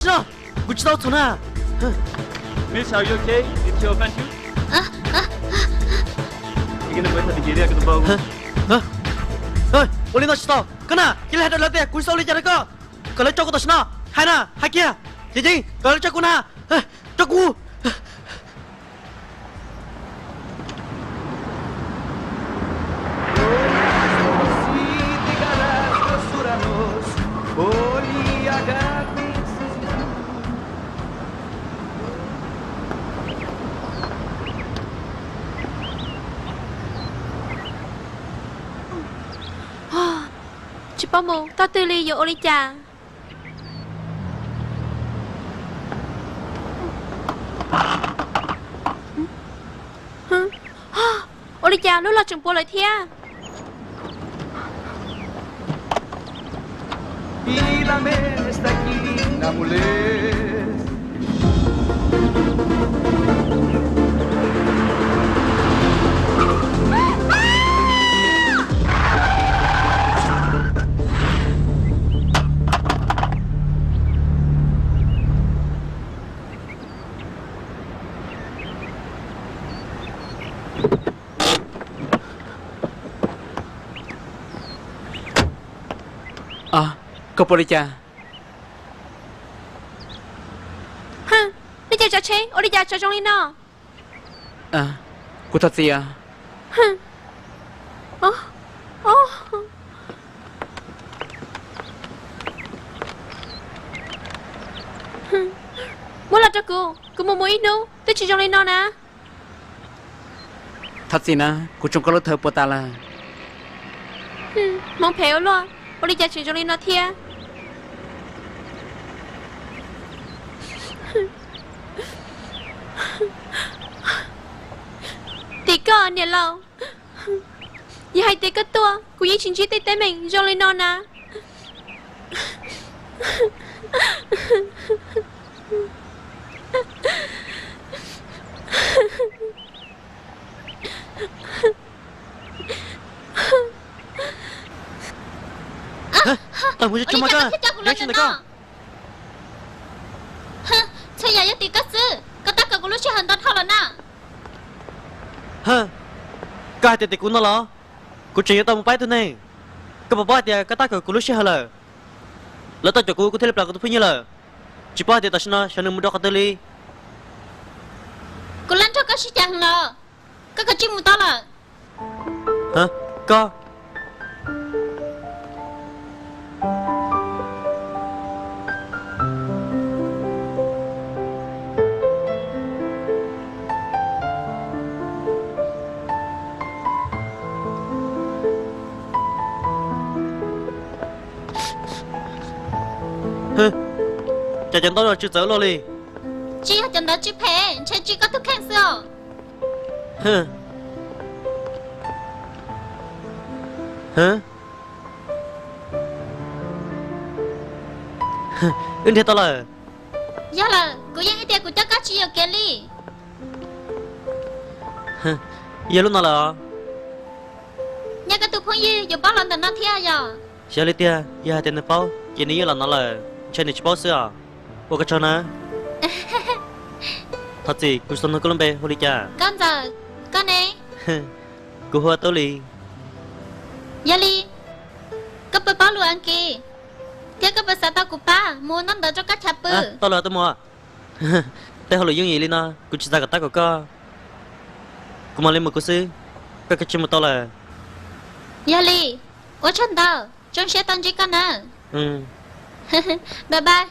no, kuv tsis tau txhaum na. Miss, are you okay? Did you offend you? Ua li no tsis tau, koj na, cia li hais rau lawv tias kuv xav ua li cas rau koj, kom lawv tso kuv tam sim no. Hais na, hais kiag, Caiv Ceeb, kom lawv tso kuv na, tso kuv. Tsis paub mus toj twg li, yuav ua li cas? Ua li cas lub log tseem puas lawm thiab? Koj puas li cas? Nej cov tsheb ua li cas tsav zoo li no? Kuv thov txim. Muab los rau kuv, kuv mus mus ib hnub twb tsis zoo li no na. Thov txim na, kuv tsoo koj lub thawv puas tas lawm. Hmoov phem ua luaj, ua li cas tseem zoo li no thiab? Tim koj niam laus, yog hais tias koj tuaj kuv yeej tsis ntsib tej teeb meem zoo li no na. Tawm mus, tso mas koj, deb tsis ntawm koj. Txhua yam yog tim koj xwb, koj tab kaum kuv lub sij hawm ntau dhau lawm na. Koj hais tias tim kuv no los? Kuv tseem yuav tau mus pab ib tug neeg. Koj puas paub hais tias koj tab kaum kuv lub sij hawm lawm? Lawv tau caum kuv, kuv thiaj li plam kuv tus phooj ywg lawm. Tsis paub hais tias tam sim no xyov nws mus rau qhov twg li. Kuv lam nrog koj sib cav heev los, koj kav tsij mus tau lawm. Koj Cas cov ntaub no tsw txawv luaj li? Tsis yog cov ntawd tsw phem, ntshe tsw koj tus kheej xwb os. Wb nrhiav tau lawm. Yog lawm, kuv yeej hais tias kuv coj koj tsis yuam kev li. Yog lub no lawm os. Nyob koj tus phooj ywg yuav paub los ntawm no thiab yog? Xyov li tiag, yog hais tias nws paub ces nws yeej los no lawm, ntshe nws tsis paub xwb os. Ua koj tsaug na. Thov txim, kuv xav nug koj lub npe hu li cas? Koj ntxawm, koj ne? Kuv hu ua Tub Lis. Yog li, koj puas paub lus Askiv, thiab koj puas xav tau kuv pab mus ua ntaub ntawv rau koj chav pw? Tau lawm tus muam. Tej hauj lwm yooj yim li no kuv tsis xav kom tab kaum koj. Kuv mam li mus kuv xwb, koj kav tsij mus tau lawm. Yog li, ua tsaug ntau, zoo siab tau ntsib koj nawb. Bye bye.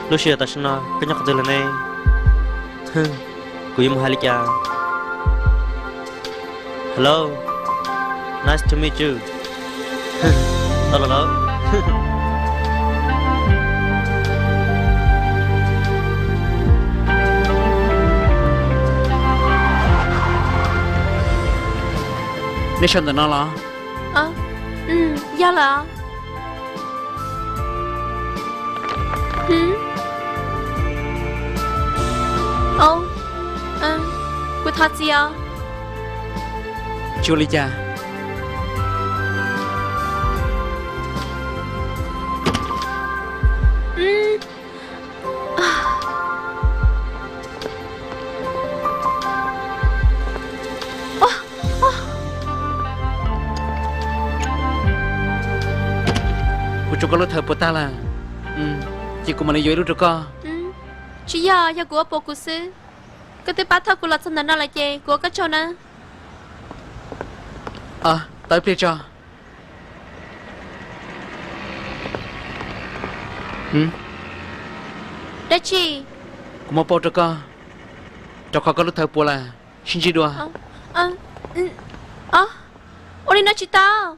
Lub sij hawm tam sim no koj nyob qhov twg lawm ne? Kuv yuav mus hais li cas? Hello, nice to meet you. Tau los lawm. Nej sawv ntawm no los? Yog lawm. Kuv thov txim os. Tsis ua li cas. Rau koj lub thawv puas tag lawm, ces kuv mam li yuav ib lub rau koj. Tsis yog, yog kuv ua puas kuv xwb. Koj twb pab thauj kuv los txog ntawm no lawm ces kuv ua koj tsaug nawb. Tos ib pliag tso. Dab tsi? Kuv muab pauj rau koj, rau qhov koj lub thawv puas lawm. Sib ntsib dua. Ua li no tsis tau.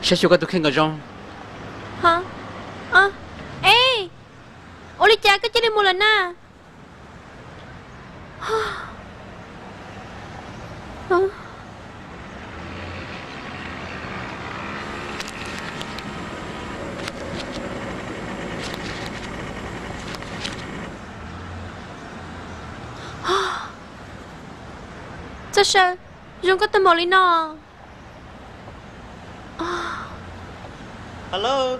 Saib xyuas koj tus kheej kom zoo. E, ua li cas koj cia li mus lawm na? Txoj saw, zoo koj tag npaum li no. Hello,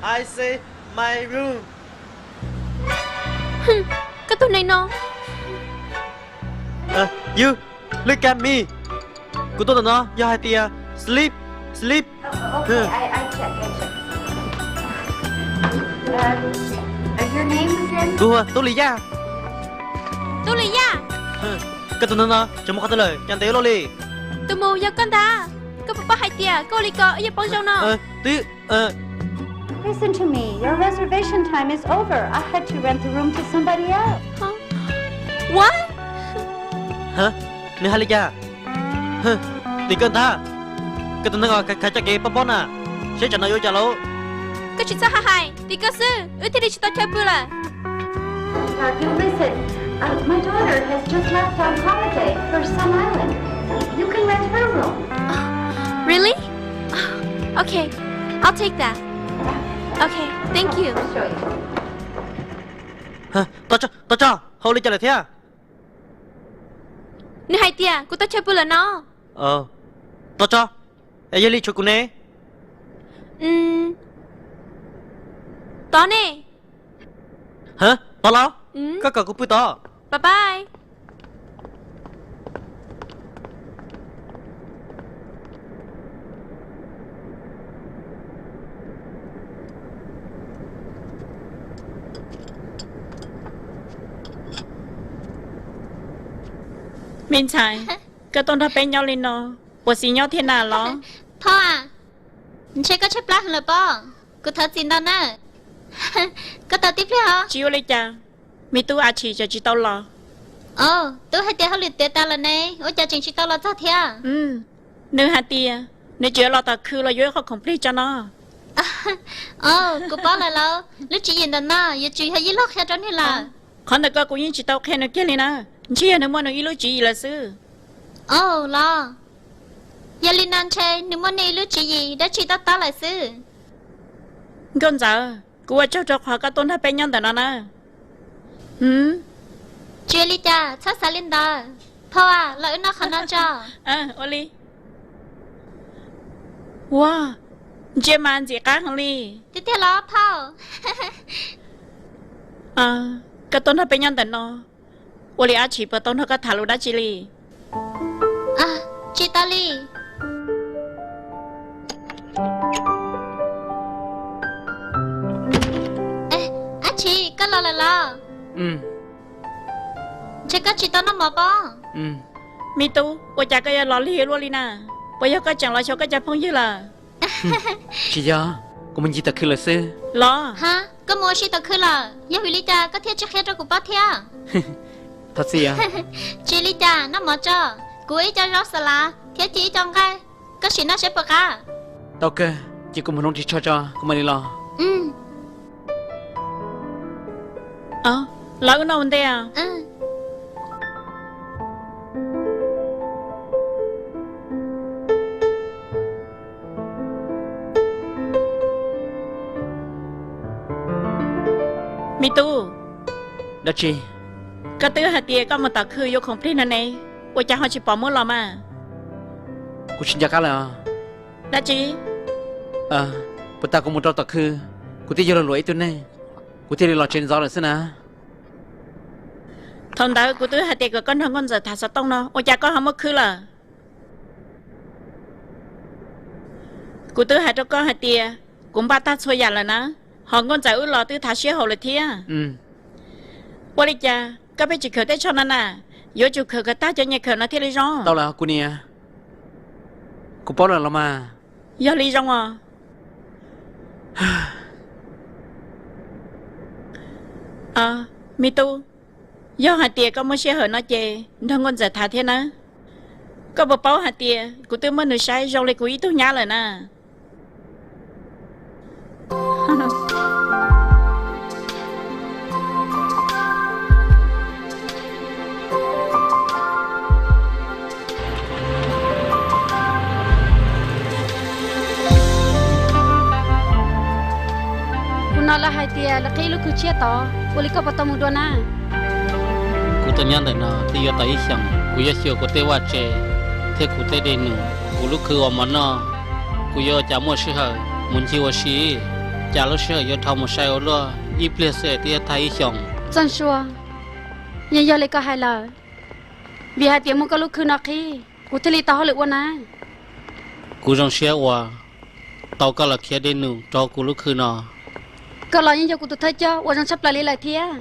I say my room. Koj tus neeg no. You, look at me. Kuv tuaj ntawm no yog hais tias sleep, sleep. Kuv hu ua Tub Lis Yaj. Tub Lis Yaj. Koj tus neeg no tseem mus qhov twg lawm, cas ntev ua luaj li? Tus mus yog koj ntag. Koj puas paub hais tias koj ua li ko wb yuav poob zoo no? Twb Listen to me. Your reservation time is over. I had to rent the room to somebody else. What? Nws hais li cas? Tim kawg ntag. Koj tus neeg os, khav coj kev pob pob na, seb tsam no yuav ua cas lauj. Koj tsis txhob hais hais, tim kawg xwb wb thiaj li tsis tau chaw pw lawm. Sweetheart, you listen. Uh, my daughter has just left on holiday for some island. You can rent her room. Really? Okay, I'll take that. Okay, thank you. Tos tso, tos tso, ho ua li cas lawm thiab? Nws hais tias kuv tau chaw pw lawm no. Tos tso, es yog li tshuav kuv ne? Tod ne. Tod los? Koj kom kuv pw tod. Bye bye. Me ntxhais, koj tuaj nrog peb nyob li no, puas xis nyob thiab na los? Phauj, ntshe koj tshaib plab heev lawm pob. Kuv thov txim ntau na. Koj tau tib pliag os. Tsis ua li cas, me tub Ab Tshis tseem tsis tau los. Os, tub hais tias hauj lwm tiav tas lawm ne, ua cas tseem tsis tau los txog thiab? Nws hais tias nws tseem yuav los tom khw los yuav ib qho khoom plig tso no. Os, kuv paub lawm lauj, lub tswv yim ntawm no yuav tsum yog Yij Laug qhia rau nws lawm. Qhov ntawm ko kuv yeej tsis tau qhia nws kiag li na, ntshe yog nws muaj nws ib lub tswv yim lawm xwb. Os los, yog li no ntshe nws muaj nws ib lub tswv yim dab tsi tob tob lawm xwb. Nkauj Ntxawm, kuv ua tsaug rau qhov koj tuaj nrog peb nyob ntawm no na. Tsis ua li cas, txhob xav li ntawd. Phauj, los wb noj qhov no tso. Ua li. Ua, ntsia mas ntxim qab heev li. Tiag tiag los phauj? Koj tuaj nrog peb nyob ntawm no, ua li Ab Tshis puas tau nrog koj tham lus dab tsi li? Tsis tau li. Ab Tshis, koj los lawm los? Ntshe koj tsis tau noj mov pob. Me tub, ua cas koj yuav los lig luaj li na? Puas yog koj tseem los xyuas koj cov phooj ywg lawm? Tsis yog, kuv mus ncig tom khw lawm xwb. Los? Ha, koj mus ua si tom khw lawm, yog vim li cas koj thiaj tsis qhia rau kuv paub thiab? Thov txim. Tsis li cas, noj mov tso. Kuv ib co zaub xa lav thiab ci ib co nqaij, koj sim noj seb puas qab. Tau kawg, ces kuv mus hloov ris tsho tso kuv mam li los. Los wb noj ua ntej. Me tub. Dab tsi? Koj twb hais tias koj mus tom khw yuav khoom plig no ne, ua cas ho tsis pom muab los mas? Kuv tsis nco qab lawm. Dab tsi? Puas tas kuv mus rau tom khw, kuv twb yog luag luam ib tug neeg, kuv thiaj li los tsev ntxov lawm xwb na. Thaum ntawd kuv twb hais tias kom koj nrog Nkauj Ntxawm tham xov tooj no, ua cas koj ho muab khwb lawm? Kuv twb hais rau koj hais tias kuv npaj tag txhua yam lawm na, ho nkauj ntxawm wb los twb thav siab haum lawm thiab. Ua li cas koj pheej tsis khaws tej tsho no na? Yuav tsum khaws kom tag cov nyias khaws no thiaj li zoo. Tau lawm kuv niam, kuv paub lawm los mas. Yog li zoo os. Me tub, yog hais tias koj muaj sij hawm no ces nrog nkauj ntxawm thav thiab nawb. Koj puas paub hais tias kuv twb muab nws saib zoo li kuv ib tug nyab lawm na. Kuv hnov lawv hais tias lawv qhib ib lub khw tshiab tod, ua li koj puas tau mus dua na? Kuv tuaj nyob ntawm no twb yuav tau ib xyoos, kuv yuav xyuas kuv tej vaj tse thiab kuv tej dej num, kuv lub khw ua mov noj, kuv yuav ua cas muaj sij hawm mus ncig ua si, cas lub sij hawm yuav dhau mus sai ua luaj, ib pliag xwb twb yuav tag ib xyoos. Txooj Sua, yeej yog li koj hais lawm, vim hais tias muaj koj lub khw no qhib, kuv thiaj li tau hauj lwm ua na. Kuv zoo siab uas tau koj los khiav dej num rau kuv lub khw no. Koj los yeej yog kuv tus thawj coj uas zoo tshaj plaws li lawm thiab.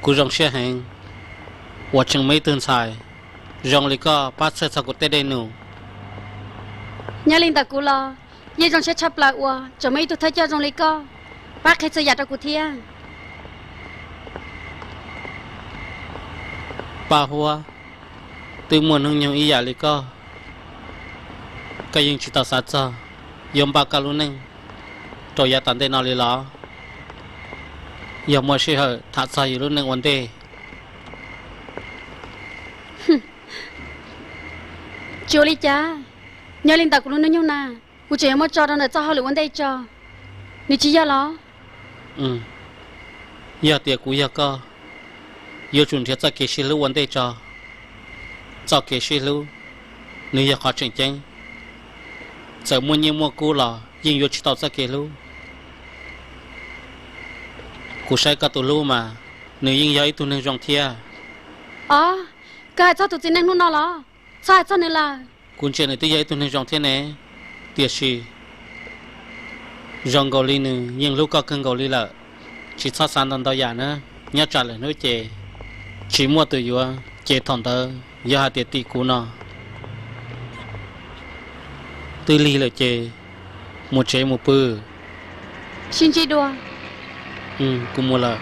Kuv zoo siab heev uas tseem muaj ib tug ntxhais zoo li koj pab txhawj txog kuv tej dej num. Nyob li ntawm kuv los yeej zoo siab tshaj plaws uas tseem muaj ib tug thawj coj zoo li koj pab qhia txhua yam rau kuv thiab. Paj Huab, twb muaj hnub nyoog ib yam li koj, koj yeej tsis tau xav txog yuav npaj koj lub neej rau yav tom ntej no li los? Yog muaj sij hawm tham txog yus lub neej ua ntej. Tsis ua li cas, nyob li ntawm kuv lub hnub nyoog na, kuv tseem yuav muaj tso rau ntawm txoj hauj lwm ua ntej tso, nws tsis yog los? Yog tias kuv yog koj, yuav tsum nrhiav txoj kev sib hlub ua ntej tso. Txoj kev sib hlub, nws yog qhov tseem ceeb. Txawm muaj nyiaj muaj kub los yeej yuav tsis tau txoj kev hlub. Kuv saib koj tus hlub mas, nws yeej yog ib tug neeg zoo thiab. Os, koj hais txog tus txiv neej hnub no los? Txhob hais txog nws lawm. Kuv ntsia nws twb yog ib tug neeg zoo thiab ne, tiam sis zoo nkaus li nws yeej hlub koj kawg nkaus li lawm. Tsis txhob xav ntau ntau yam na, nyob tsam lwm hnub ces tsis muaj tus yuav, ces thaum ntawd yog hais tias tim kuv no twb lig lawm ces mus tsev mus pw. Sib ntsib dua. Kuv mus lawm.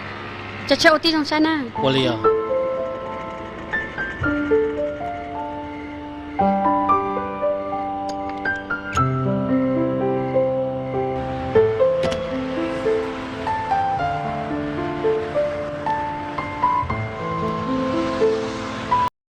Cov tsheb ua tib zoo saib na. Ua li os.